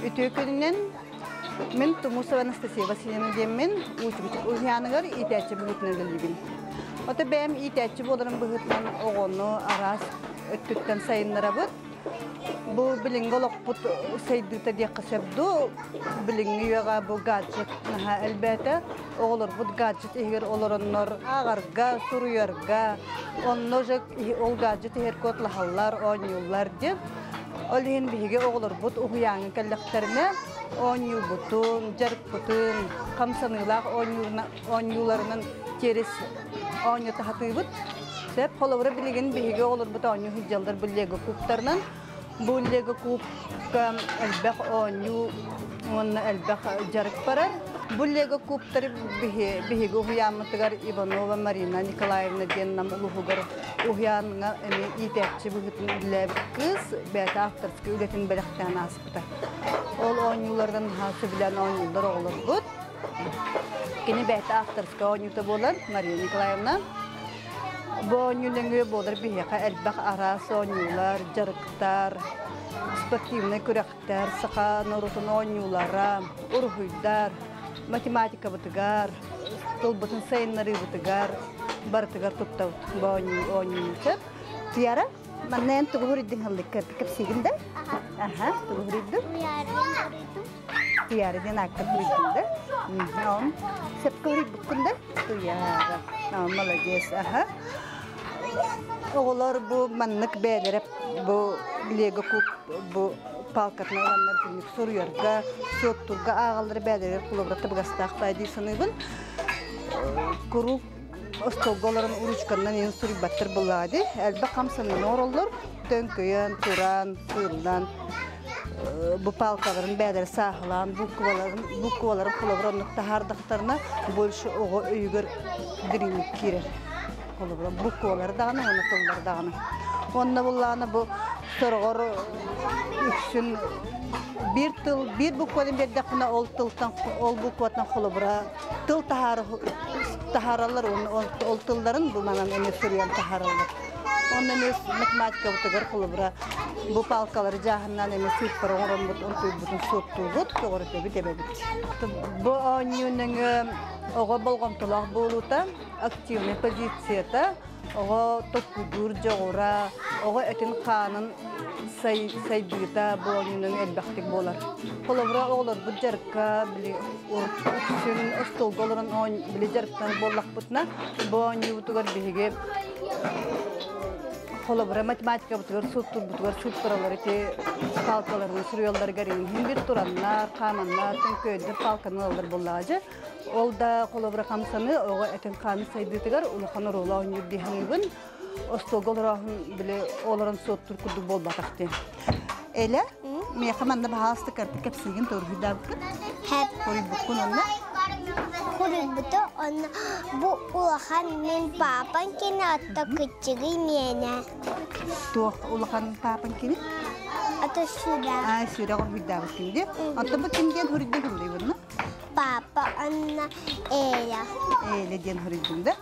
Үтүө күнүнэн мин Тумусова Анастасия Васильевна диэммин Уучубучук уһуйааныгар иитээччи быһыытынан үлэлиибин. Ото бэйэм иитээччи буоларым быһыытынан оҕону араас өттүттэн сайыннарабыт. Бу билиҥҥи олохпут сайдыыта диэххэ сөп дуу, билиҥҥи үйэҕэ бу гаджет наһаа элбээтэ. Оҕолорбут гаджет иһигэр олороннор ааҕарга, суруйарга, онно уже ол гаджет иһэр куотлаһаллар, оонньууллар диэн. Ол иһин биһиги оҕолорбут уһуйааҥҥа кэллэхтэринэ оонньуубутун, дьарыкпытын, хамсаныылаах оонньууларынан через оонньото сатыыбыт. Сөп, холобура билигин биһиги оҕолорбут оонньуу сылдьаллар бу Лего кубтарынан. Бу Лего кубка элбэх оонньуу уонна элбэх дьарык барар. Бу Лего кубтары биһиги уһуйааммытыгар Иванова Марина Николаевна диэн нам улууһугар уһуйааҥҥа эмиэ иитээччи быһыытынан үлэлээбит кыыс бэйэтэ авторскай үлэтин бэлэхтээн ааспыта. Ол оонньууларынан наһаа сөбүлээн оонньууллар оҕолорбут. Кини бэйэтэ авторскай оонньуута буолан Мария Николаевна бу оонньуу нөҥүө буолар биһиэхэ элбэх араас оонньуулар, дьарыктар, спортивнай күрэхтэр, саха норуотун оонньуулара, уруһуйдар, математикабытыгар, тылбытын сайыннарыыбытыгар барытыгар туттабыт бу оонньуу оонньууну сөп. Туяра, манна эн тугу суруйдуҥ ыллыкка кэпсиигин да? Аха, тугу суруйдуҥ? Туяра диэн аакка суруйдуҥ да? Мм, сөпкө суруйбуккун да? Туяра. Молодец, аха. Оҕолор бу маннык бэйэлэрэ бу Лего куб бу палкатын ыланнар күннүк суруйарга, суоттуурга ааҕаллар бэйэлэригэр холобура табыгастаах баа дии саныыбын. Куруук остуолга олорон ручканнан иһин суруйбаттар буоллаҕа дии. Элбэх хамсаныыны оҥороллор. Төҥкөйөн, туран, сыыллан бу палкаларын бэйэлэрэ сааһылаан букваларын букваларын холобура оннук таһаардахтарына больше оҕо өйүгэр дириҥник киирэр. Холобура буквалары даҕаны уонна тыллары даҕаны. Уонна буллаҕына бу сороҕор үксүн биир тыл биир букваны биэрдэххинэ ол тылтан ол букваттан холобура тыл таһаараллар уонна ол тылларын бу манан эмиэ суруйан таһаараллар. Онно эмиэ математикабытыгар холобура бу палкалары дьааһыннаан эмиэ сыыппара оҥороммут онтуйбутун суоттуубут, көҕүрүтэбит эбэбит. Бу оонньуу нөҥүө оҕо болҕомтолоох буолуута, активнай позицията, оҕо токкуйдуур дьоҕура, оҕо этин-хаанын сайдыыта бу оонньуунан элбэхтик буолар. Холобура, оҕолорбут дьарыкка били үксүн остуолга олорон били дьарыктанар буоллахпытына, бу оонньуубутугар биһиги холобура математикабытыгар суоттуурбутугар сыыппаралары ити палкаларынан суруйалларыгар иһин бир тураннар, хааманнар, төҥкөйдөр палканы ылаллар буоллаҕа дьэ. Ол да холобура хамсаныы оҕо этин-хаанын сайдыытыгар улахан оруолу оонньуур дии саныыбын. Остуолга олорооһун били олорон суоттуур курдук буолбатах диэн. Эля, миэхэ манна баһаалыста кырдык кэпсиигин туруһуйдаабыккын? Хэп. Хоруйбуккун онно? Хоруйбуту онно бу улахан мин паапам кини ото кыччыгый миэнэ. Туох улахан паапаҥ кини? Ото сүрэх. Аа, сүрэх уруһуйдаабыккын дии. Оттон бу ким диэн хоруйдуу хоруйбунна? Папа Анна Эля. Эля диэн хоруйдум да?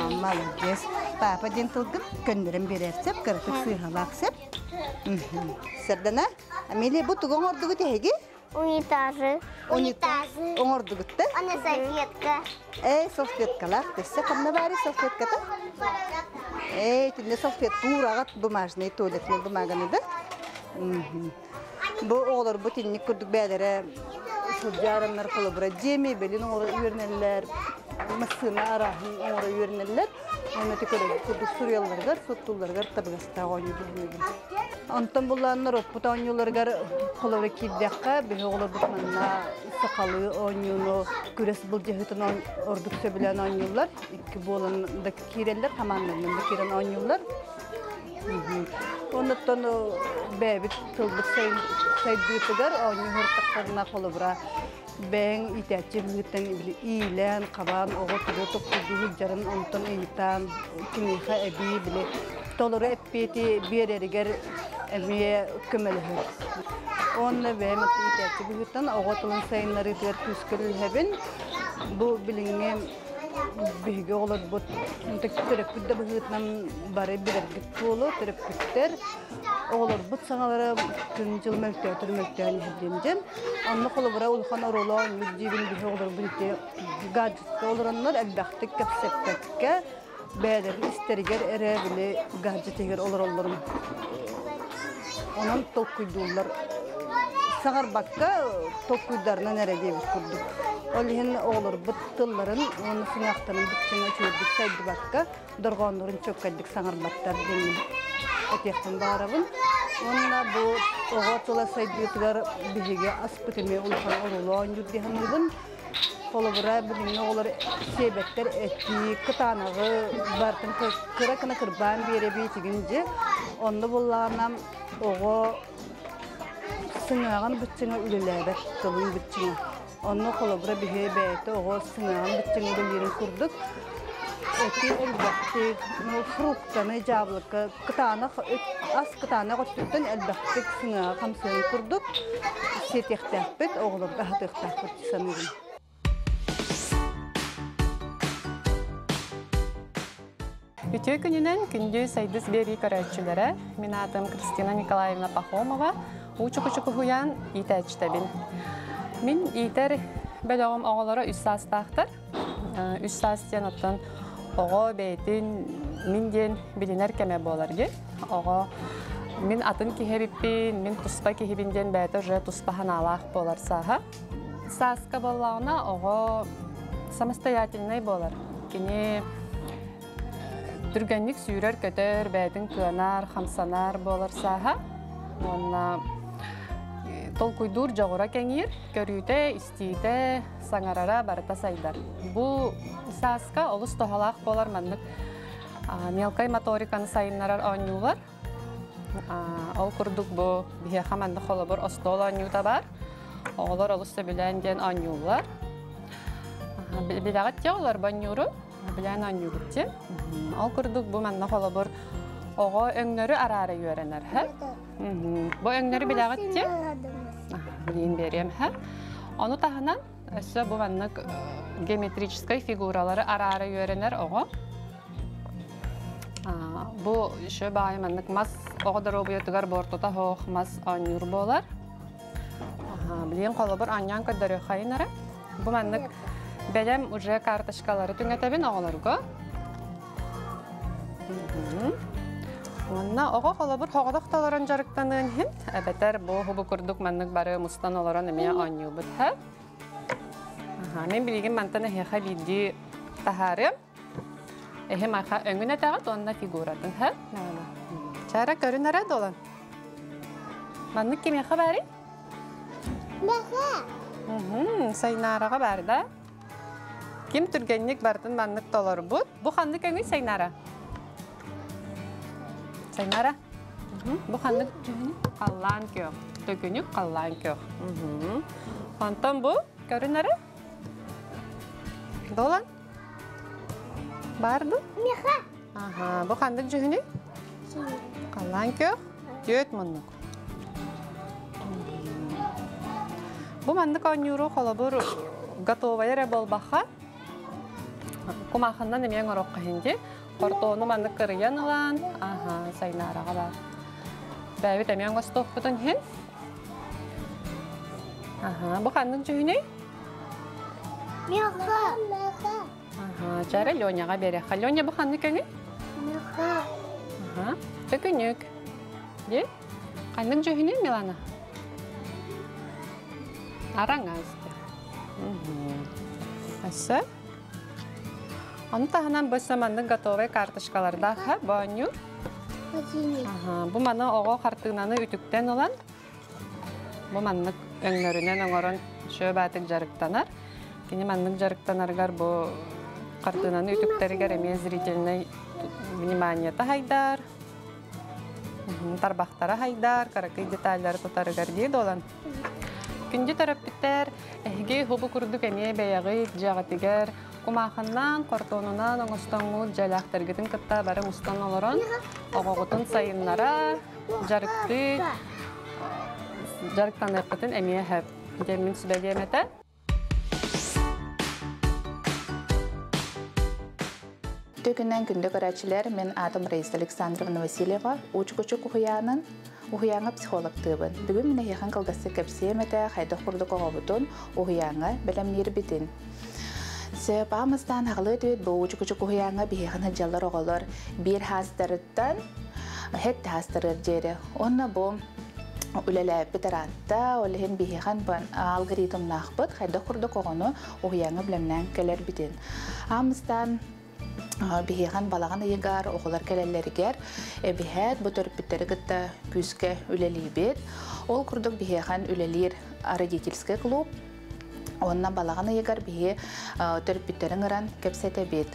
Молодец. Папа диэн тылгын көннөрөн биэрэр сөп, кыратык сыыһалаах сөп. Сардана, Амелия, бу тугу оҥордугут эһиги? Унитазы. Унитазы. Оҥордугут да? Ана салфетка. Эй, салфеткалаах. Өссө ханна баарый салфетката? Эй, итиннэ салфетка уураҕат бумажный туалетный бумаганы да? Бу оҕолорбут инник курдук бэйэлэрэ сылдьаарыннар холобура дьиэ мебелин оҥоро үөрэнэллэр, массыына арааһын оҥоро үөрэнэллэр. Уонна ити көрөргүт курдук суруйалларыгар, суоттуулларыгар табыгастаах оонньуу дьүһүнүгүн. Онтон буллааннар оппут оонньууларыгар холобура киирдэххэ, биһи оҕолорбут манна сахалыы оонньууну күрэс былдьаһыытын ордук сөбүлээн оонньууллар. Икки буолан да киирэллэр, хамаанданан да киирэн оонньууллар. Оннуттан бэйэбит тылбыт сайдыытыгар оонньуу сырыттахтарына холобура бэйэҥ иитээччи быһыыттан иилээн, хабаан оҕо тугу тохтуйдуу сылдьарын онтон ыйытаан киниэхэ эбии били толору эппиэти биэрэригэр эмиэ көмөлөһөр. Уонна бэйэм иитээччи быһыыттан оҕо тылын сайыннарыытыгар күүскэ үлэлэһэбин. Бу билиҥҥи Биһиги оҕолорбут төрөппүт да быһыытынан бары билэрбит буолуо, төрөппүттэр. Оҕолорбут саҥалара күн-дьыл мөлтөөтөр мөлтөөн иһэр диэн дьэн. Онно холобура улахан оруолу оонньуур диибин биһи оҕолорбун ити гаджетка олороннор элбэхтик кэпсэппэккэ бэйэлэрин истэригэр эрэ били гаджет иһигэр олороллорун онон толкуйдууллар саҥарбакка толкуйдарынан эрэ диэбит курдук. Ол иһин оҕолорбут тылларын уонна сыҥаахтарын быччыҥа үчүгэйдик сайдыбакка дорҕооннорун чуолкайдык саҥарбаттар диэн этиэхпин баҕарабын. Уонна бу оҕо тыла сайдыытыгар биһиги аспыт эмиэ улахан оруолу оонньуур дии саныыбын. Холобура, билиҥҥи оҕолор сиэбэттэр этии, кытаанаҕы барытын кыра гына кырбаан биэрэбит игин дьи. Онно буоллаҕына оҕо сыҥааҕын быччыҥа үлэлээбэт, тылын быччыҥа. Онно холобура биһи бэйэтэ оҕо сыҥааҕын быччыҥ үлэлиирин курдук эти элбэхтик, ну, фруктаны, дьаабылыка кытаанах ас кытаанах өттүттэн элбэхтик сыҥааҕа хамсыырын курдук сиэтиэхтээхпит, оҕолорго аһатыахтаахпыт дии саныыбын. Үтүө күнүнэн күндү Сайдыс биэрии көрөөччүлэрэ, мин аатым Кристина Николаевна Пахомова, Уучукучук уһуйаан иитээччитэбин. Мин иитэр бөлөҕүм оҕолоро үс саастаахтар. Үс саас диэн оттон оҕо бэйэтин мин диэн билинэр кэмэ буолар дии. Оҕо мин атын киһи эбиппин, мин туспа киһибин диэн бэйэтэ уже туспа санаалаах буолар сааһа. Сааска буоллаҕына оҕо самостоятельнай буолар. Кини түргэнник сүүрэр-көтөр, бэйэтин кыанар, хамсанар буолар сааһа. Уонна толкуйдуур дьоҕура кэҥиир, көрүүтэ, истиитэ, саҥарара барыта сайдар. Бу сааска олус туһалаах буолар маннык мелкай моториканы сайыннарар оонньуулар. Ол курдук бу биһиэхэ маннык холобур остуол оонньуута баар. Оҕолор олус сөбүлээн диэн оонньууллар. Билэҕит дии оҕолор бонньууру? Билээн оонньуугут дии. Ол курдук бу манна холобур оҕо өҥнөрү араара үөрэнэр. Бу өҥнөрү билэҕит дии? Билиин биэриэм. Ону таһынан өссө бу маннык геометрическай фигуралары араара үөрэнэр оҕо. Бу еще баайы маннык мас оҕо доруобуйатыгар буортута суох мас оонньуур буолар. Билигин холобур оонньоон көрдөрүөххэйин эрэ. Бу маннык бэлэм уже карточкалары түҥэтэбин оҕолорго. Уонна оҕо холобур хоҕодох толорон дьарыктаныан иһин, эбэтэр бу бу курдук маннык бары мустан олорон эмиэ оонньуубут һэ. Мин билигин мантан эһиэхэ биирдии таһаарыам. Эһим аха өҥүн этэҕит уонна фигуратын һэ. Чара көрүн эрэ долан. Маннык кимиэхэ баарый? Меха. Сайнаараҕа баар да? Ким түргэнник барытын маннык толорбут? Бу ханнык өҥүй Сайнаара? Сайнаара? Бу ханнык дьүһүнү? Халлаан күөх. Төкүнүк халлаан күөх. Онтон бу көрүн эрэ? Долан? Бар ду? Меха. Аха, бу ханнык дьүһүнүй? Халлаан күөх. Түөт муннук. Бу маннык оонньууру холобур готовая эрэ буолбахха кумаахыннан эмиэ оҥоруохха иһин дии. Хортуону маннык кырыйан ылан, аха, сайнаараҕа баар. Бэйэбит эмиэ оҥостуохпутун иһин. Аха, бу ханнык дьүһүнүй? Меха. Меха. Аха, чара Леняҕа биэриэххэ. Леня бу ханнык өҥүй? Меха. Аха, төкүнүк. Дии? Ханнык дьүһүнүй, Милана? Араҥас. Өссө? Ону таһынан бу өссө маннык готовай карточкалардаах боонньуур. Бу маны оҕо хартыынаны үтүктэн ылан, бу маннык өҥнөрүнэн оҥорон шөбаатык дьарыктанар. Кини маннык дьарыктанарыгар бу хартыынаны үтүктэригэр эмиэ зрительнай вниманиета хайдар, тарбахтара хайдар, кыракый деталлары тутарыгар дии долан. Күндү төрөппүттэр, эһиги хубу курдук эмиэ бэйэҕит дьиэҕитигэр кумаахыннаан, хортуонунан оҥостоҥҥут дьиэлээхтэргитин кытта бары мустан олорон оҕоҕутун сайыннара, дьарыктыы, дьарыктаныаххытын эмиэ сөп диэн мин сүбэлиэм этэ. Үтүө күнүнэн күндү көрөөччүлэр, мин аатым Раиса Александровна Васильева, Уучукучук уһуйаанын уһуйааҥҥа психологтыыбын. Бүгүн мин эһиэхэ кылгастык кэпсиэм этэ хайдах курдук оҕобутун уһуйааҥҥа бэлэмниирбитин. Сөп аамыстаан хаҕылыы түөт бу Уучукучук уһуйааҥҥа биһиэхэ сылдьаллар оҕолор биир хаастарыттан хэт хаастарыар диэри. Уонна бу үлэлээппит ыраатта, ол иһин биһиэхэ алгоритмнаахпыт хайдах курдук оҕону уһуйааҥҥа бэлэмнээн кэлэрбитин. Аамыстаан биһиэхэн балаҕан ыйыгар оҕолор кэлэллэригэр эбиһээт бу төрөппүттэри кытта күүскэ үлэлиибит. Ол курдук биһиэхэн үлэлиир родительский клуб уонна балаҕан ыйыгар биһи төрөппүттэрин ыран кэпсэтэбит.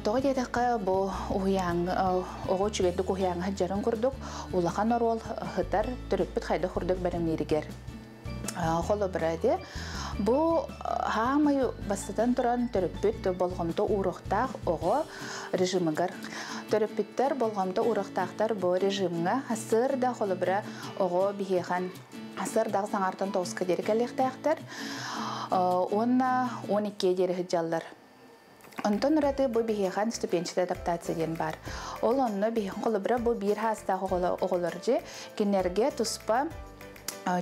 Тоҕо диэтэххэ бу уһуйааҥ оҕо үчүгэйдик уһуйааҥҥа сылдьарын курдук улахан оруол ыһытар төрөппүт хайдах курдук бэлэмнииригэр. Холобура ди бу хаамай бастатан туран төрөппүт болҕомто ууруохтаах оҕо режимигэр. Төрөппүттэр болҕомто ууруохтаахтар бу режимҥа сарсыарда холобура оҕо биһиэхэн сарсыардаҕы саҥартан тоҕуска диэри кэлиэхтээхтэр уонна 12 диэри сылдьаллар. Онтон ураты бу биһиэхэн ступенчатая адаптация диэн баар. Ол онно биһиэхэн холобура бу биир хаастаах оҕолор дьи кинилэргэ туспа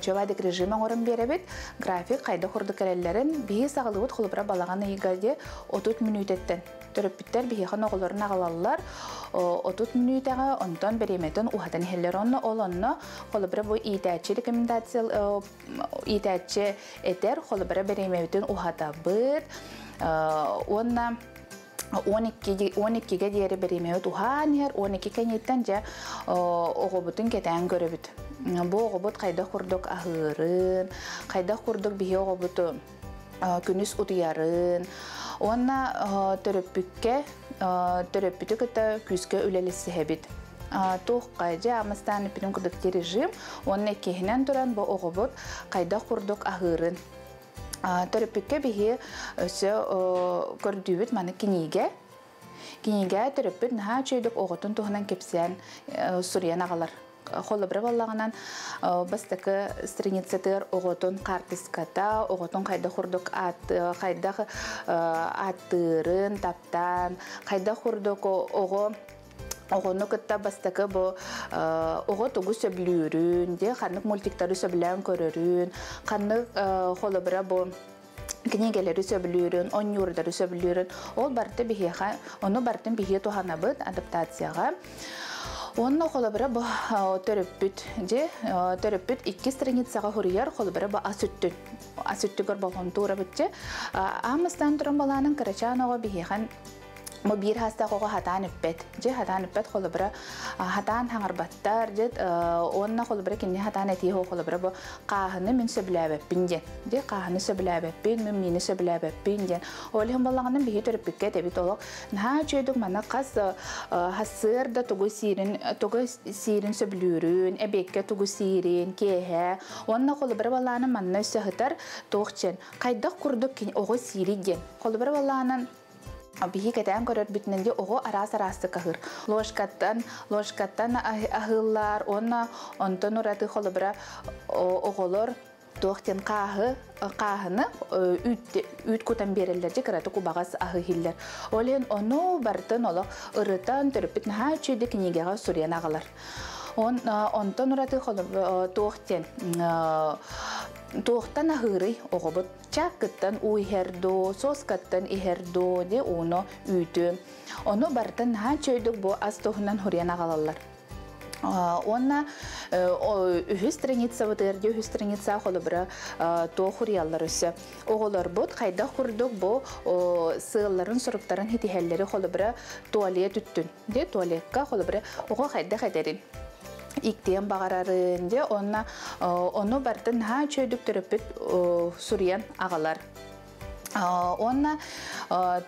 чөбадык режим оҥорон биэрэбит, график хайдах курдук кэлэллэрин биһи саҕалыыбыт холобура балаҕан ыйыгар дии 30 мүнүүтэттэн. Төрөппүттэр биһиэхэн оҕолорун аҕалаллар 30 мүнүүтэҕэ, онтон бириэмэтин уһатан иһэллэр. Онно ол онно холобура бу иитээччи рекомендация иитээччи этэр холобура бириэмэбитин уһатабыт уонна 12-ге диэри бириэмэбит уһаан иһэр, 12 кэнниттэн дьэ оҕобутун кэтээн көрөбүт. Бу оҕобут хайдах курдук аһыырын, хайдах курдук биһи оҕобуту күнүс утуйарын уонна төрөппүккэ төрөппүтү кытта күүскэ үлэлэсиһэбит. Туохха дьэ амыстаан эппитим курдук режим уонна иккиһинэн туран бу оҕобут хайдах курдук аһыырын. Төрөппүккэ биһи өссө көрдүүбүт маны кинигэ. Кинигэ төрөппүт наһаа үчүгэйдик оҕотун туһунан кэпсээн суруйан аҕалар. Холобура буоллаҕынан бастакы страницатыгар оҕотун хаартыската, оҕотун хайдах курдук хайдах ааттыырын, таптаан, хайдах курдук оҕо оҕону кытта бастакы бу оҕо тугу сөбүлүүрүн, дии ханнык мультиктары сөбүлээн көрөрүн, ханнык холобура бу кинигэлэри сөбүлүүрүн, оонньуурдары сөбүлүүрүн, ол барыта биһиэхэ, ону барытын биһиэ туһанабыт адаптацияҕа. Онно холобура бу төрөппүт дьэ төрөппүт икки страницаҕа хуруйар холобура бу ас өттүн ас өттүгэр болҕомто уурабытчы аамыстаан туран балаанын кырачаан оҕо биһиэхэн бу биир хаастаах оҕо хатаан үппэт дьэ хатаан үппэт холобура хатаан хаҥарбаттар дьэ уонна холобура кинини хатаан этии холобура бу хааһыны мин сөбүлээбэппин диэн дьэ хааһыны сөбүлээбэппин мин миини сөбүлээбэппин диэн ол иһин балаҕанын биһи төрөппүккэ этэбит олох наһаа үчүгэйдик маны хас хассыар да тугу сиирин тугу сиирин сөбүлүүрүн эбиэккэ тугу сиирин киэһэ уонна холобура балаанын манна өссө ыһытар туох диэн хайдах курдук оҕо сиирий диэн холобура балаанын биһи кэтээн көрөрбүтүнэн ди оҕо араас араастык аһыыр. Ложкаттан, ложкаттан аһыыллар, уонна онтон ураты холобура оҕолор туох диэн хааһы хааһыны үүт үүт кутан биэрэллэр дьэ кыратык убаҕас аһы иһиллэр. Ол иһин ону барытын олох ырытан төрөппүт наһаа үчүгэйдик кинигэҕэ суруйан аҕалар. Он онтон ураты туох диэн туохтан аһыырый оҕобут чааккыттан уу иһэр дуу, соскаттан иһэр дуу, де ууну үүтү. Ону барытын наһаа үчүгэйдик бу ас туһунан хуруйан аҕалаллар. Уонна үһүс страницабытыгар дии үһүс страница холобура туох хуруйаллар өссө. Оҕолорбут хайдах курдук бу сыалларын соруктарын хитиһэллэри холобура туалет үттүн. Де туалекка холобура оҕо хайдах эдэрин иктиэн баҕарарын де онна ону барытын наһаа үчүгэйдик төрөппүт суруйан аҕалар. Уонна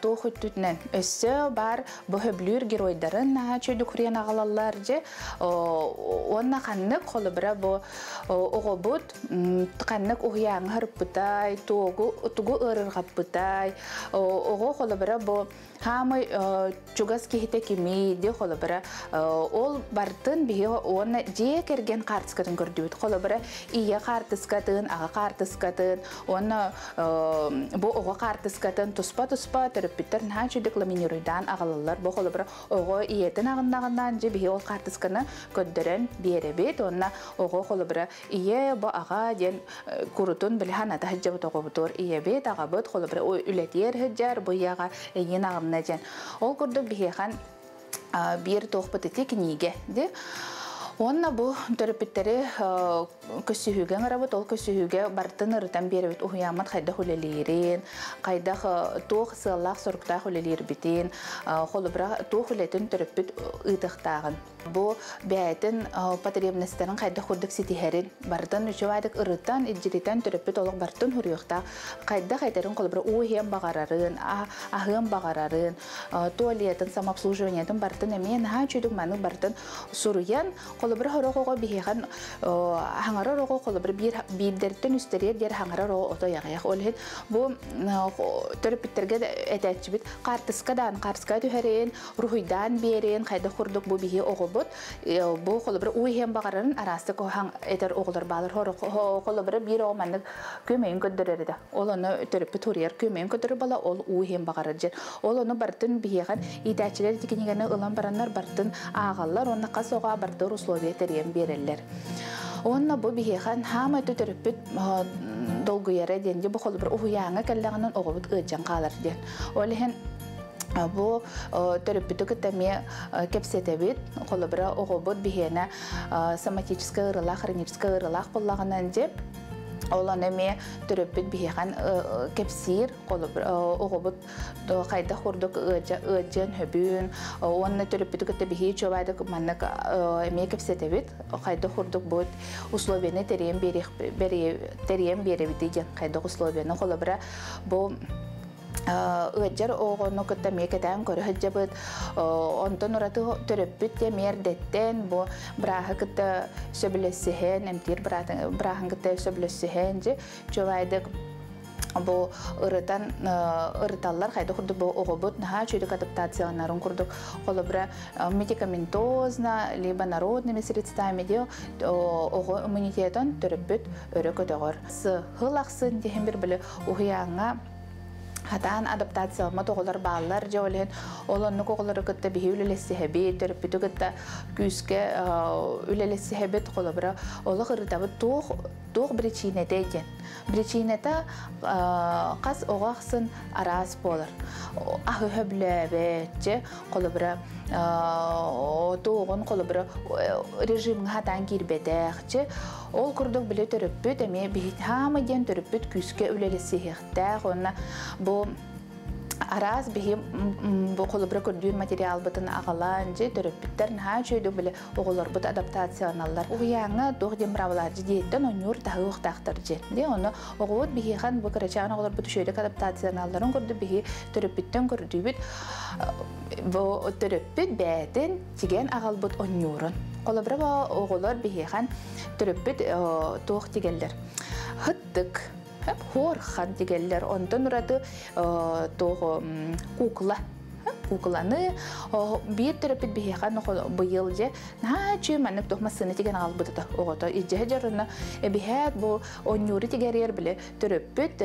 туох өттүтүнэн өссө бар бу хөблүүр геройдарын наһаа үчүгэйдик хуруйан аҕалаллар дьэ уонна ханнык холобура бу оҕобут ханнык уһуйааҥҥа һырыппытай тугу тугу ыарырҕаппытай оҕо холобура бу хаамай чугас киһитэ кимий ди холобура ол бартын биһи уонна дьиэ кэргэн хаартыскатын көрдүбүт холобура ийэ хаартыскатын аҕа хаартыскатын уонна бу оҕо Оҕо хаартыскатын туспа-туспа төрөппүттэр наһаа үчүгдүк ламинируйдаан аҕалаллар. Бу холобура оҕо ийэтин аҕыннаҕынан дьэ биһи ол хаартысканы көрдөрөн биэрэбит. Уонна оҕо холобура ийэ бу аҕа диэн курутун били ханата сылдьабыт оҕобутугар ийэбит, аҕабыт холобура үлэтиэр сылдьар бу ийэҕэ эйиин аҕынна диэн. Ол курдук биһиэхэн биир туохпут ити кинигэ ди. Уонна бу төрөппүттэри көссүһүүгэ ыҥырабыт, ол көссүһүүгэ барытын ырытан биэрэбит уһуйааммыт хайдах үлэлиирин, хайдах туох сыаллаах-соруктаах үлэлиирбитин, холобура туох үлэтин төрөппүт ыытыахтааҕын. Бу бэйэтин потребностарын хайдах курдук ситиһэрин барытын үчүгэйдик ырытан, илдьиритэн төрөппүт олох барытын хуруйуохтаах. Хайдах этэрин холобура уу иһиэн баҕарарын, аһыан баҕарарын, туалетын, самообслуживаниетын барытын эмиэ наһаа үчүгэй маны барытын суруйан, холобура хорох оҕо биһиэхэн хаҥарар оҕо холобура биир биирдэртэн үстэриэр диэр хаҥарар оҕо ото яҕайах. Ол иһин бу төрөппүттэргэ этээччибит хаартыска даан хаартыска түһэрин, руһуйдаан биэрин, хайдах курдук бу биһи оҕобут бу холобура уу иһиэн баҕарарын араастык этэр оҕолор баалар. Холобура биир оҕо маннык күөмэйин көрдөрөр этэ. Ол ону төрөппүт хуруйар күөмэйин көрдөрөр бала ол уу иһиэн баҕарар дьин. Ол ону бартын биһиэхэн иитээччилэр ити кинигэни ылан бараннар бартын ааҕаллар уонна хас оҕо бартыр условия тэрийэн биэрэллэр. Уонна бу биһиэхэн хаама өтө төрөппүт долгуйара диэн бу холобур уһуйааҥҥа кэллэҕинэн оҕобут ыалдьан хаалар диэн. Ол иһин бу төрөппүтү кытта эмиэ кэпсэтэбит. Холобура оҕобут биһиэнэ соматическай ыарыылаах, хроническай ыарыылаах буоллаҕынан дьэ ол ону эмиэ төрөппүт биһиэхэн кэпсиир оҕобут хайдах курдук ыалдьыан хөбүн уонна төрөппүтү кытта биһи чуобаадык маннык эмиэ кэпсэтэбит хайдах курдук бу условияны тэрийэн тэрийэн биэрэбит диэн хайдах условияны холобура бу ыалдьар оҕону кытта эмиэ кэтээн көрө сылдьабыт. Онтон ураты төрөппүт те миэрдэттэн бу бырааһы кытта сөбүлэссиһэн, эмтиир бырааһын кытта сөбүлэссиһэн дьэ чуобаайдык бу ырытан ырыталлар хайда курдук бу оҕобут наһаа үчүгэй адаптацияланарын курдук холобура медикаментозно либо народными средствами де оҕо иммунитетын төрөппүт өрө көтөҕөр. Сыл ахсын диһин бир били уһуйааҥҥа хатаан адаптацияламмат оҕолор бааллар дьэ ол иһин ол оннук оҕолору кытта биһи үлэлэссиһэбит, төрөппүтү кытта күүскэ үлэлэссиһэбит холобура олох ырытабыт туох туох причинэтэ диэн. Причинэтэ хас оҕо ахсын араас буолар. Аһы хөблөөбөт холобура туоҕун холобура режимҥа хатаан киирбэтэх ол курдук биле төрөппүт эмиэ биһи хаама диэн төрөппүт күүскэ үлэлэссиһиэхтээх уонна бу араас биһи бу холобура көрдүүр материалбытын аҕалаан дьэ төрөппүттэр наһаа үчүгэйдик биле оҕолорбут адаптацияланаллар. Уһуйааҥҥа туох диэн быраабылаар дьиэттэн онньуур таһыы уохтаахтар дьэ. Де ону оҕобут биһиэхэн бу кырачаан оҕолорбут үчүгэйдик адаптацияланалларын курдук биһи төрөппүттэн көрдүүбүт бу төрөппүт бээтин тиген аҕалбыт онньуурун. Холобура оҕолор биһиэхэн төрөппүт туох тигэллэр. Хыттык хуорхан тигэллэр. Онтон ураты туох кукла кукланы биир төрөппүт биһиэхэн быйыл дьэ наһаа үчүгэй маннык туох массыына тиген аҕалбыта оҕото илдьэһэ дьоруна эбиһээт бу онньууру тигэригэр били төрөппүт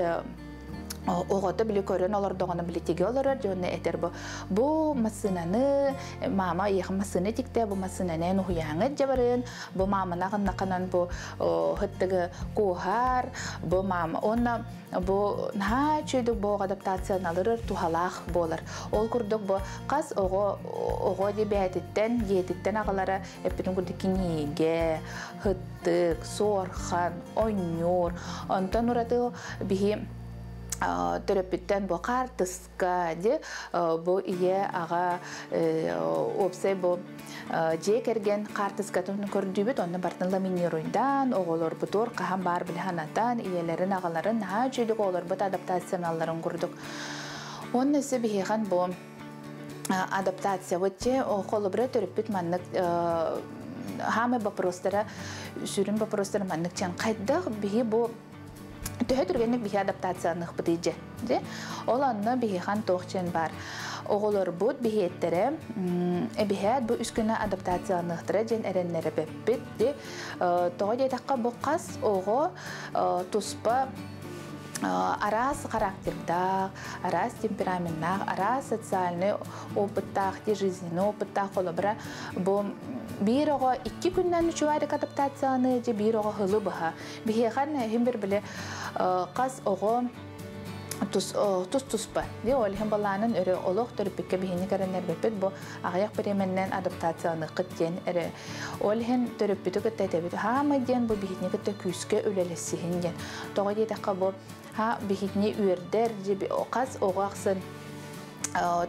оҕото били көрөн олордоҕуна били тигэ олорор дьонно этэр бу бу массыынаны мама иэхэ массыына тиктэ бу массыынанан уһуйааҥҥа дьабарын бу маамана гыннаканан бу хыттыгы куоһар бу мама уонна бу наһаа үчүгэй бу адаптацияналырыр туһалаах буолар. Ол курдук бу хас оҕо оҕо дибээтиттэн диэтиттэн аҕалара эппитин курдук кинигэ хыттык суорхан онньуур онтон ураты биһи төрөппүттэн бу хаартыска де бу ийэ аҕа уопсай бу дьиэ кэргэн хаартыскатын көрдүүбүт онно бартын ламинируйдаан оҕолорбутуор хаһан баар билханатан ийэлэрин аҕаларын наһаа үчүгэй оҕолорбут адаптацияналларын курдук. Онно өссө биһиэхэн бу адаптация вот те холобура төрөппүт маннык хаамай вопростара сүрүн вопростара маннык чан хайдах биһи бу төһө түргэнник биһи адаптацияныхпыт ije. Де ол анна биһихан туох чен бар. Оҕолорбут биһиэттере эбиһээт бу үс күнэ адаптацияныхтара дьэн эрэннере бэппит. Де тоҕо диэтэххэ бу хас оҕо туспа Араас характердаах, араас темпераментнаах, араас социальный опыттаах, жизненный опыттаах. Холобура, бу биир оҕо 2 күннэн үчүгэй адаптацияны же, биир оҕо хылы быһа. Биһиэхэн хим бир биле қас оҕо тус тус туспа. Ди ол хим балаанын өрө олох төрүппүккэ биһини каранер беппит, бу аҕыйах биременнен адаптацияны кыттен эре. Ол хин төрүппүтү кытта хаама диэн бу биһини кытта күүскэ үлэлэссиһин диэн. Тоҕо диэтэххэ, бу ха биһитини үөрдер қас оҕо ахсын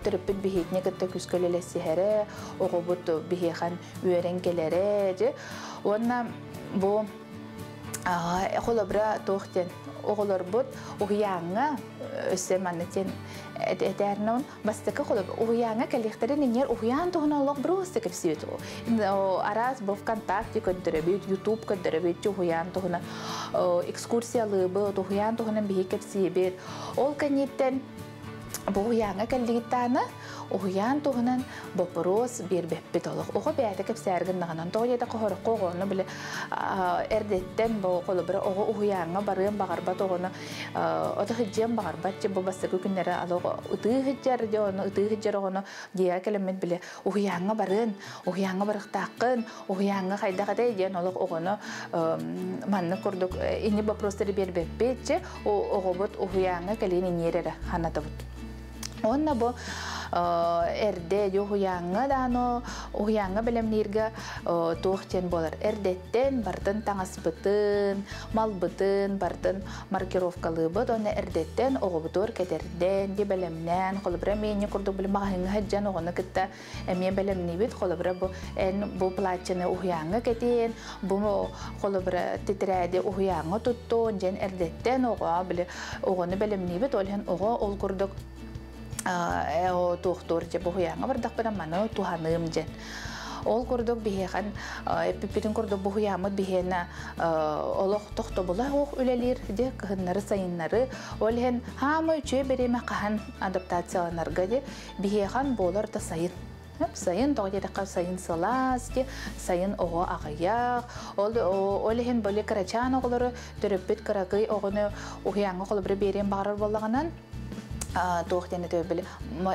төрүппүт биһитини кытта күүскэ үлэлэссиһэрэ, оҕобут биһиэхэн үөрен келере же. Уонна бу холобура туох диэн оҕолорбут уһуйааҥҥа өссө манна тен этэрнон бастакы холоб уһуйааҥҥа кэлиэхтэрин инньэр уһуйаан туһунан олох просто кэпсиэт, араас бу ВКонтакте көрдөрөбүт, Ютуб көрдөрөбүт, уһуйаан туһунан экскурсиялыыбыт, уһуйаан туһунан биһи кэпсиэбит. Ол кэнниттэн бу уһуйааҥҥа кэллигиттаана уһуйаан туһунан вопрос биэрбэппит олох. Оҕо бэйэтэ кэпсээргин наҕанан тоҕо диэтэ хохорокко оҕону биле эрдеттен бу холобура оҕо уһуйааҥҥа барыан баҕарбат, оҕону ото хыджиан баҕарбат же, бу бастакы күннэрэ алы ытыы хыджар же, ону ытыы хыджар оҕону дьиэҕэ кэлэммит биле уһуйааҥҥа барыан, уһуйааҥҥа барыхтааххын, уһуйааҥҥа хайдах этэй диэн олох оҕону маннык курдук ини вопростары биэрбэппит же, оҕобут уһуйааҥҥа кэлиэн иниэрэрэ ханатабыт. Онна бу эрде уһуйааҥҥа даано уһуйааҥҥа бэлэмнииргэ туох диэн буолар, эрдеттен бартын таҥаспытын, малбытын бартын маркировкалыыбыт, онно эрдеттен оҕобутуор кэтерден ди бэлэмнээн, холобура миэнни курдук били маҕаһыҥҥа хаджан оҕону кытта эмиэ бэлэмниибит. Холобура, бу эн бу платьяны уһуйааҥҥа кэтиэн, бу холобура тетради уһуйааҥҥа туттуон дьэн эрдеттен оҕо били оҕону бэлэмниибит. Ол иһин оҕо ол курдук туохтуур же, бу уһуйааҥҥа бардахпына маны туһаныым дьэн. Ол курдук биһиэхэн эппиппитин курдук бу уһуйааммыт биһиэнэ олох тохтобула ох үлэлиир де, кыһыннары, сайыннары. Ол иһин хаама үчүө береме хаһан адаптацияланарга де биһиэхэн буолар да сайын. Сайын, тоҕо диэтэххэ, сайын сылаас де, сайын оҕо аҕыйах. Ол ол иһин боле кырачаан оҕолору төрөппүт кыракый оҕону уһуйааҥҥа холобура биэриэн баҕарар буоллаҕынан туох диэн өтөбүл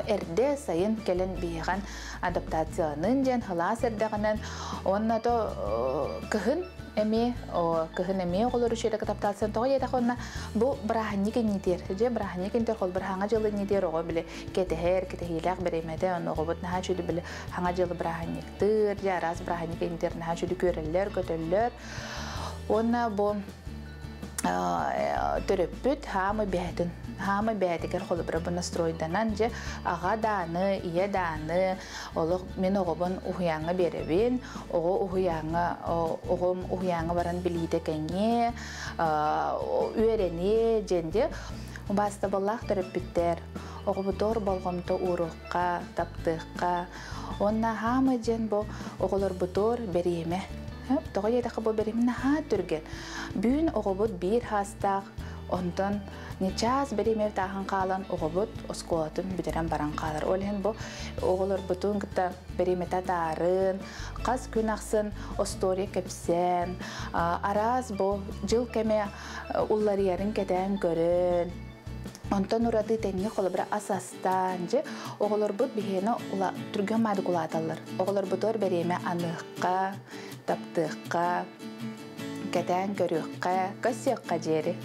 эрде сайын кэлэн биһиэхэн адаптациянын диэн хылаас эрдэҕинэн. Уонна то кыһын эмиэ, кыһын эмиэ оҕолору үчүгэй адаптациян, тоҕо диэтэххэ, онно бу бырааһынньык иннитиэр же, бырааһынньык интер хол бырааһаҥа дьылы иннитиэр оҕо биле кэтэһэр кэтэһиилээх беремете. Онно оҕобут наһаа чүдү биле хаҥа дьылы бырааһынньыктыыр же, араас бырааһынньык иннитиэр наһаа чүдү көрөллөр, көтөллөр. Уонна бу төрөппүт хаамы бээтин хаамы бээтигэр холобура бу настройданан же, аҕа дааны, ийэ дааны, олох мин оҕобун уһуйааҥҥа биэрэбин, оҕо уһуйааҥҥа, оҕом уһуйааҥҥа баран билиитэ кэҥиэ, үөрэниэ дьэнде. Убаастабыллаах төрөппүттэр, оҕобутуор болҕомто ууруохха, таптыахха. Уонна хаамы дьэн бу оҕолорбутуор бериэмэ. Тоҕо диэтэххэ, бу бериэмэ наһаа түргэн. Түүн оҕобут биир хаастаах, онтон ньычаас бериэмэ тааһын хаалан оҕобут оскуолатын бүтэрэн баран хаалар. Ол иһин бу оҕолорбутун кытта бериэмэтэ таарын, хас күн ахсын остуоруйа кэпсээн, араас бу дьыл кэмэ улларыйарын кэтээн көрөн, онтон ураты тэҥҥэ холобура ас астаан же оҕолорбут биһиэни түргэн маадык улааталлар. Оҕолорбутугар бериэмэ аныахха, таптыахха, кэтээн көрүөххэ, көссүөххэ диэри.